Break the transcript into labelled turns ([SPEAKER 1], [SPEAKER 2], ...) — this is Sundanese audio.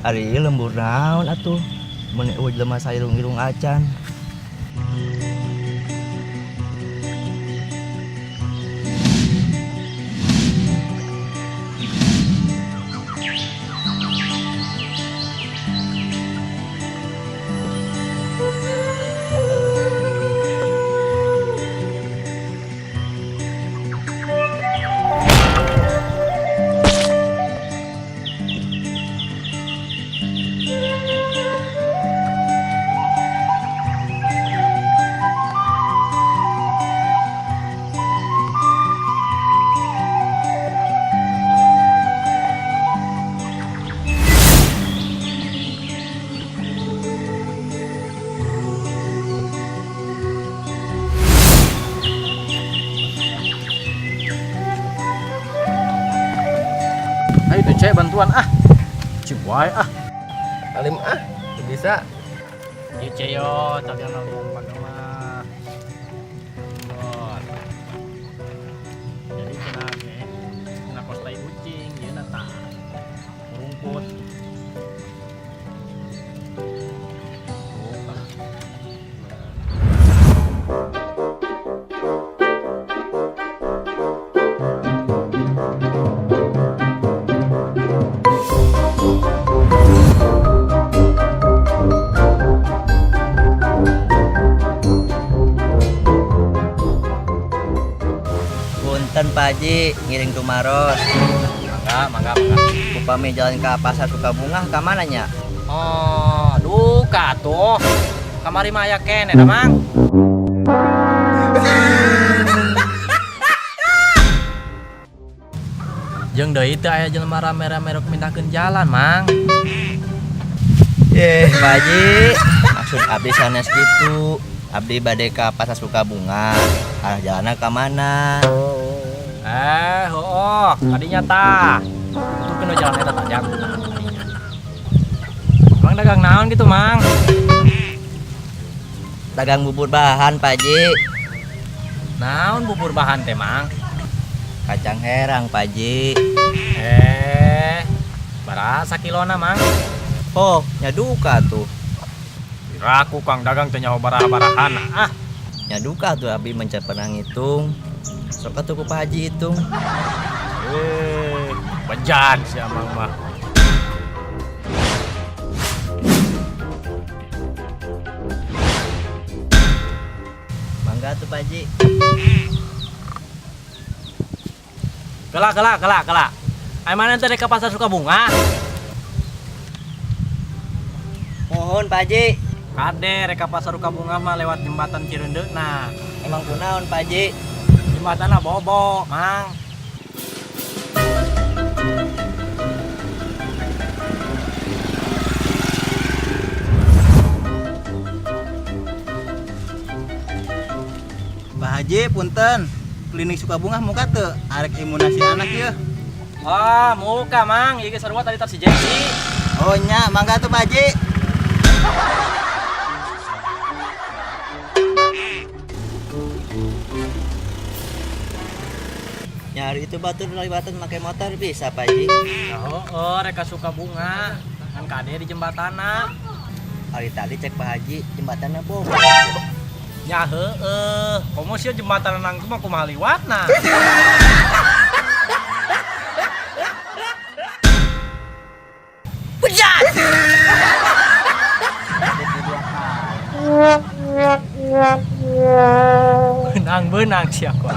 [SPEAKER 1] Ari ieu lembur naon atuh? Mun eueuh jelema sairung-irung acan.
[SPEAKER 2] Ayo tuh cek bantuan ah. Cing wae ah.
[SPEAKER 3] Alim ah, teu bisa.
[SPEAKER 2] Ieu cek yo, talian-talian mah. Bon. Jadi cenah ge, cenah kos tai kucing, ieu na tah. Rumput. Tuh, tah.
[SPEAKER 1] Punten Pak Haji, ngiring tumaros.
[SPEAKER 2] Mangga, mangga, mangga.
[SPEAKER 1] Upami jalan ke pasar Sukabungah ka mana nya?
[SPEAKER 2] Oh, duka tuh. Kamari mah aya keneh da, Mang. Jeung deui teu aya jelema rame-rame rek mindahkeun jalan, Mang.
[SPEAKER 1] Eh, Pak Haji, maksud abdi sanes kitu. Abdi bade ka pasar Sukabungah. Arah jalanna ka mana?
[SPEAKER 2] Eh, heuoh, kadinya tah. Tuturkeun we jalan eta tah, jang. Kadinya. Mang dagang naon gitu, Mang?
[SPEAKER 1] Dagang bubur bahan, Pak Haji.
[SPEAKER 2] Naon bubur bahan teh, Mang?
[SPEAKER 1] Kacang herang, Pak Haji.
[SPEAKER 2] Eh, baraha sakilona, Mang?
[SPEAKER 1] Oh, nya duka tuh.
[SPEAKER 2] Piraku kang dagang teh nyaho baraha-barahan. Ah,
[SPEAKER 1] Nya duka tuh abdi mencar pernah ngitung. Sok atuh ku Pak Haji hitung.
[SPEAKER 2] Eh, bejan si Amang mah.
[SPEAKER 1] Mangga tuh Pak Haji.
[SPEAKER 2] Kela, kela, kela, kela. Ai mana teh rek ka pasar Sukabungah?
[SPEAKER 1] Mohon Pak Haji.
[SPEAKER 2] Kade rek ka pasar Sukabungah mah lewat jembatan Cireundeu nah.
[SPEAKER 1] Emang kunaon Pak Haji?
[SPEAKER 2] Jembatanna bobo, Mang.
[SPEAKER 3] Pak Haji, punten. Klinik Sukabungah muka teu arek imunisasi anak yeuh.
[SPEAKER 2] Wah, muka Mang, ieu geus sarua tadi tas si Jesse.
[SPEAKER 3] Oh nya, mangga tuh Pak Haji.
[SPEAKER 1] Nyari itu batur lewatan pakai motor bisa Pak Haji.
[SPEAKER 2] Ya heueuh, rek ka Sukabungah. Kan kade di jembatanna.
[SPEAKER 1] Hari tadi cek Pak Haji jembatannya bobo.
[SPEAKER 2] Ya heueuh, komo sia jembatan nang mah kumaha liwatna. Bejat. Benang-benang sia kok.